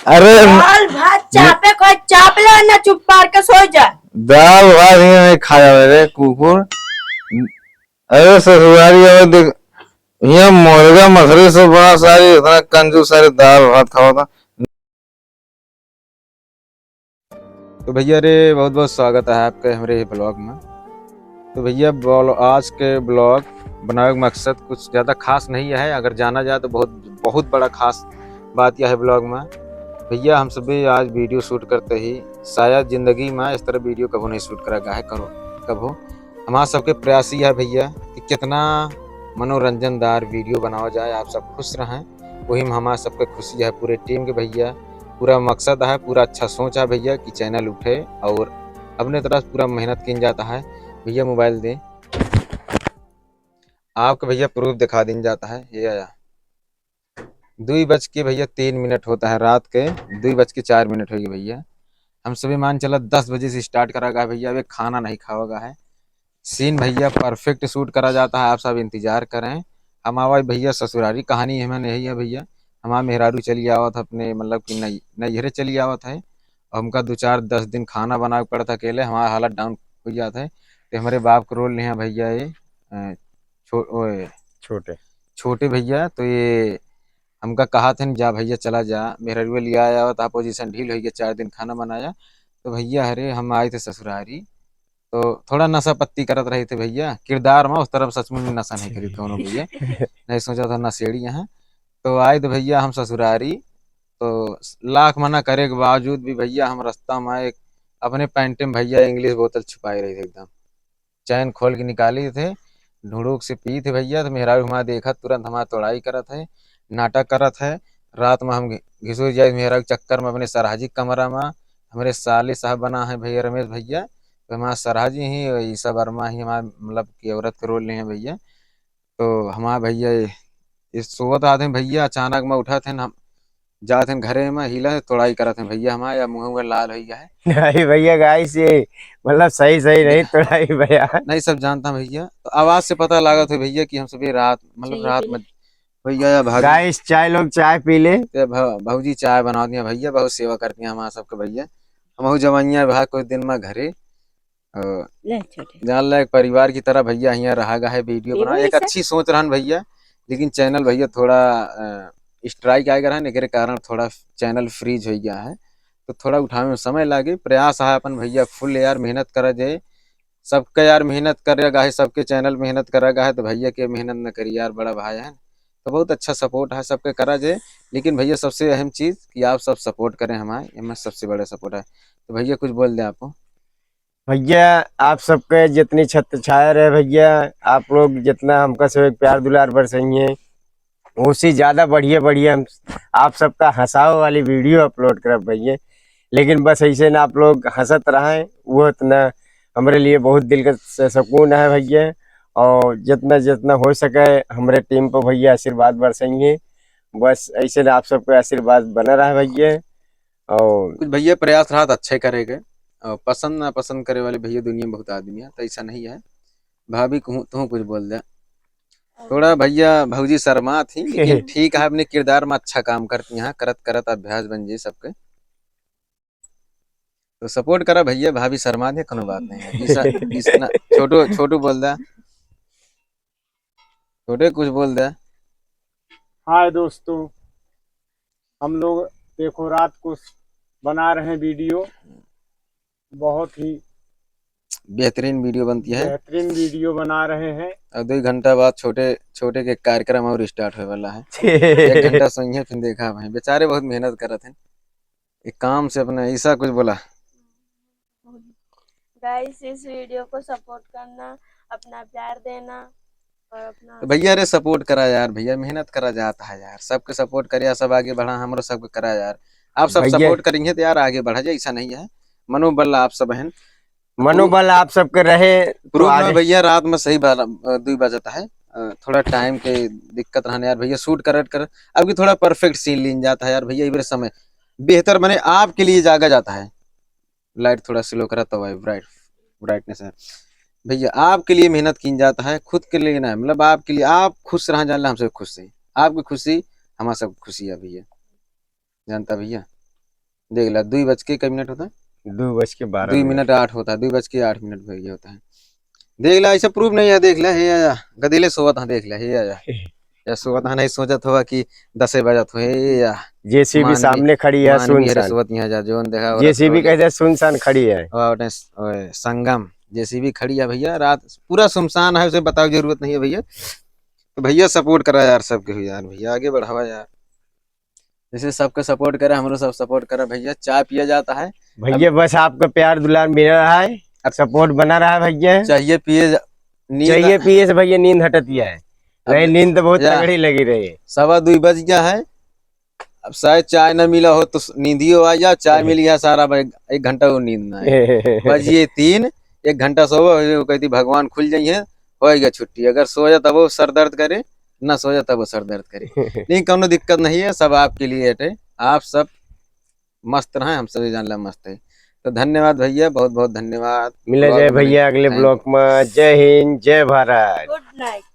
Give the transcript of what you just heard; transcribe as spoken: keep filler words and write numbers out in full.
अरे, दाल भात चापे को चाप ले ना, चुप मार के सो जा। दाल भात ये नहीं खाया रे कुकुर। अरे ससुरारी, अरे देख, ये मुर्गा मछली से बड़ा सारी, इतना कंजूस, सारे दाल भात खावा था। तो भैया रे, बहुत बहुत स्वागत है आपके हमरे ये vlog में। तो भैया, बोलो, आज के vlog बनावे का मकसद कुछ ज़्यादा खास नहीं है। अगर जाना जाए तो बहुत, बहुत बड़ा खास बात यह है vlog में। भैया, हम सभी आज video shoot करते ही शायद जिंदगी में इस तरह video कभो नहीं shoot करा गा है, करो कभो। हमारा सबके प्रयास ही है भैया कि कितना मनोरंजनदार video बनावा जाए, आप सब खुश रहें, वही में हमारा सबके खुशी है पूरे team के भैया। पूरा मकसद है, पूरा अच्छा सोच है भैया कि channel उठे और अपने तरफ पूरा मेहनत कीन जाता है। भैया mobile दें, आपके भैया proof दिखा दीन जाता है। ये आया, दुई बज के भैया तीन मिनट होता है, रात के दुई बज के चार मिनट होगी भैया। हम सभी मान चला दस बजे से start करा गा है भैया, अबे खाना नहीं खावा गा है। Scene भैया perfect shoot करा जाता है, आप सब इंतजार करें। हम आवा भैया ससुरारी, कहानी हमें यही है भैया। हमारा मेहरारू चली आवत है अपने, मतलब कि नई-, नैहरे चली आवत है, और हमका दो चार दस दिन खाना बनावे के पड़त है अकेले, हमारा हालत down हो जात है। तो हमारे बाप के role लिहे भैया ये, अ, छो-, ओए, छोटे। छोटे भैया। तो ये हमका कहा थे, "जा भैया चला जा।" मेहरारू लिया आया आवत, position ढील हो गया, चार दिन खाना बनाया। तो भैया हरे हम आए थे ससुरारी, तो थोड़ा नशा पत्ती करत रहे थे भैया, किरदार में उस तरफ सचमुच में नशा नहीं करी थे उन्हों भैया, नहीं सोचा था नशेड़ी हैं। तो आए थे भैया हम ससुरारी, तो लाख मना करे के बावजूद भी भैया हम रास्ता में एक अपने पैंट में भैया English बोतल छुपाए रहे थे एकदम, चैन खोल के निकाली थे, ढुड़ुक से पी थे भैया। तो मेहरारू हमारा देखा, तुरंत हमारा तोड़ाई करत है, नाटक करत है। रात में हम घि-, घिसुर जाए मेहरारू के चक्कर में अपने सरहजी कमरा में। हमारे साले साहब बना है भैया रमेश भैया, तो हमारा सरहजी ही, ई सब अरमा ही हमारा, मतलब कि औरत के role लिहे हैं भैया। तो हमारा भैया ये, ये सोवत आते हैं भैया, अचानक में उठत हैं, हम जात हैं घरे में, हिला है, तोड़ाई करत हैं भैया हमारा, या मुँह वुँह लाल हो गया है। नहीं भैया, guys, ये मतलब सही सही नहीं तोड़ाई भैया। नहीं, सब जानता भैया, तो आवाज से पता लागत है भैया कि हम सभी रात, मतलब चाहिए रात पी ले। में भैया या भाभी guys, चाय लोग चाय पी ले। ये भ-, भौजी चाय बना दिया भैया, बहुत सेवा करती हैं हमारा सबके भैया। हम जवानिया भा कुछ दिन में घरे अ, ले छोटे। जान ला एक परिवार की तरह भैया हियाँ रहा गा है, video ये बना। भी एक ऐसा? अच्छी सोच रहन भैया, लेकिन channel भैया थोड़ा, अ, strike आए गा रहन, एकरे कारण थोड़ा channel freeze हो गया है, तो थोड़ा उठावे में समय लागे। प्रयास है अपन भैया full यार, मेहनत करा जाए, सबके यार मेहनत करे गा है, सबके channel मेहनत करा गा है, तो भैया के मेहनत न करी यार, बड़ा भाई है, तो बहुत अच्छा support है, सबके करा जाए। लेकिन भैया सबसे अहम चीज कि आप सब support करें हमारे, ये सबसे बड़ा support है। तो भैया कुछ बोल दे आप। भैया, आप सबके जितनी छत्र छाया रहे भैया, आप लोग जितना हमका से प्यार दुलार बरसइहे, उससे ज्यादा बढ़िया बढ़िया हम आप सबका हँसावे वाली video upload करब भैया। लेकिन बस ऐसे ना आप लोग हँसत रहें, वो इतना हमरे लिए बहुत दिल का स-, सुकून है भैया। और जितना जितना हो सके हमरे team पर भैया आशीर्वाद बरसइहे, बस ऐसे ना आप सबके आशीर्वाद बना रहे भैया। और कुछ भैया प्रयास रहत अच्छे करे के, और पसंद ना पसंद करे वाले भैया दुनिया में बहुत आदमी है, तो ऐसा नहीं है। भाभी कहूँ तू कुछ बोल दे। थोड़ा भैया भौजी शर्मात ही, लेकिन ठीक है, अपने किरदार में अच्छा काम करती हैं, करत करत अभ्यास बन जाए सबके। तो support करा भैया, भाभी शर्मात ही, कोनो बात नहीं है। बीसा, बीस ना, छोटू, छोटू बोल दे, छोटे कुछ बोल दे। हाय दोस्तों, हम लोग देखो रात को बना रहे हैं video, बहुत ही बेहतरीन video बनती है। बेहतरीन video बना रहे हैं। और दो घंटा बाद छोटे, छोटे के कार्यक्रम और start होए वाला है। एक घंटा सोइहे, फिर देखा भाई, बेचारे बहुत मेहनत करत हैं। एक काम से अपना ऐसा कुछ बोला। Guys, इस video को support करना, अपना प्यार देना और अपना तो भैया रे support करा यार, भैया मेहनत करा जाता है यार, सबके support करिया, सब आगे बढ़ा, हमरो सबके करा यार। आप सब भैया support करेंगे तो यार आगे बढ़ा जाए, ऐसा नहीं है। मनोबल आप सब हैं। मनोबल आप सबके रहे तो proof ना आगे। भैया रात में सही बारह, अ, दुई बजता है, अ, थोड़ा time के दिक्कत रहने यार भैया, shoot कर कर अब की थोड़ा perfect scene लीन जाता है यार भैया, इबरे समय बेहतर बने आपके लिए जागा जाता है। Light थोड़ा slow करा तो भाई, bright, brightness है भैया, आपके लिए मेहनत कीन जाता है, खुद के लिए ना, मतलब आपके लिए, आप खुश रहा जान ला, हमसे खुश है। आपकी खुशी हमारा सब खुशी है भैया, जानता भैया। देख ला, दुई बज के कई मिनट होता है? दुई बज के बारह दुई मिनट। मिनट आठ होता है, दुई बज के आठ मिनट भइया होता है। देख ला, ऐसा proof नहीं है, देख ला, हे आया, गदेले सोवत है, देख ला, हे आया। या सोवत है, नहीं सोचत होगा कि दसे बजत हो, हे या। जेसीबी मानवी, सामने खड़ी है, मानवी हरे सुनसान। सोवत यहाँ जा, जोन देखा, जेसीबी कहते हैं सुनसान खड़ी है। वाह, ओटे स-, ओए, संगम, जेसीबी खड़ी है भइया, रात पूरा सुनसान है, उसे बतावे जरूरत नहीं है भइया। तो भइया support करा यार सबके हो यार, भइया आगे बढ़ावा यार। जैसे सबके support करा, हमरो सब support करा भइया। चाय पिया जाता है भइया, अब बस आपका प्यार दुलार मिला रहा है, अब support बना रहा है भइया। चाहिए पिए जा-, नींद चाहिए पिए से भइया नींद हटती है, अब नहीं नींद तो बहुत या तगड़ी लगी रही है। सवा दुई बज गया है, अब शायद चाय ना मिला हो तो स-, नींदियो आ जा, चाय मिल गया सारा, अब एक, एक घंटा वो नींद ना है। बजिए तीन, एक घंटा सोवो, वो कहती भगवान खुल जाइए, हो गया छुट्टी। अगर सो जा तब वो सर दर्द करे, ना सो जा तब वो सर दर्द करे। नहीं, कौनो दिक्कत नहीं है, सब आपके लिए है, आप सब मस्त रहें, हम सभी जान ला मस्त है। तो धन्यवाद भइया, बहुत बहुत धन्यवाद। मिला जाए भइया अगले vlog में। जय हिंद, जय भारत। Good night।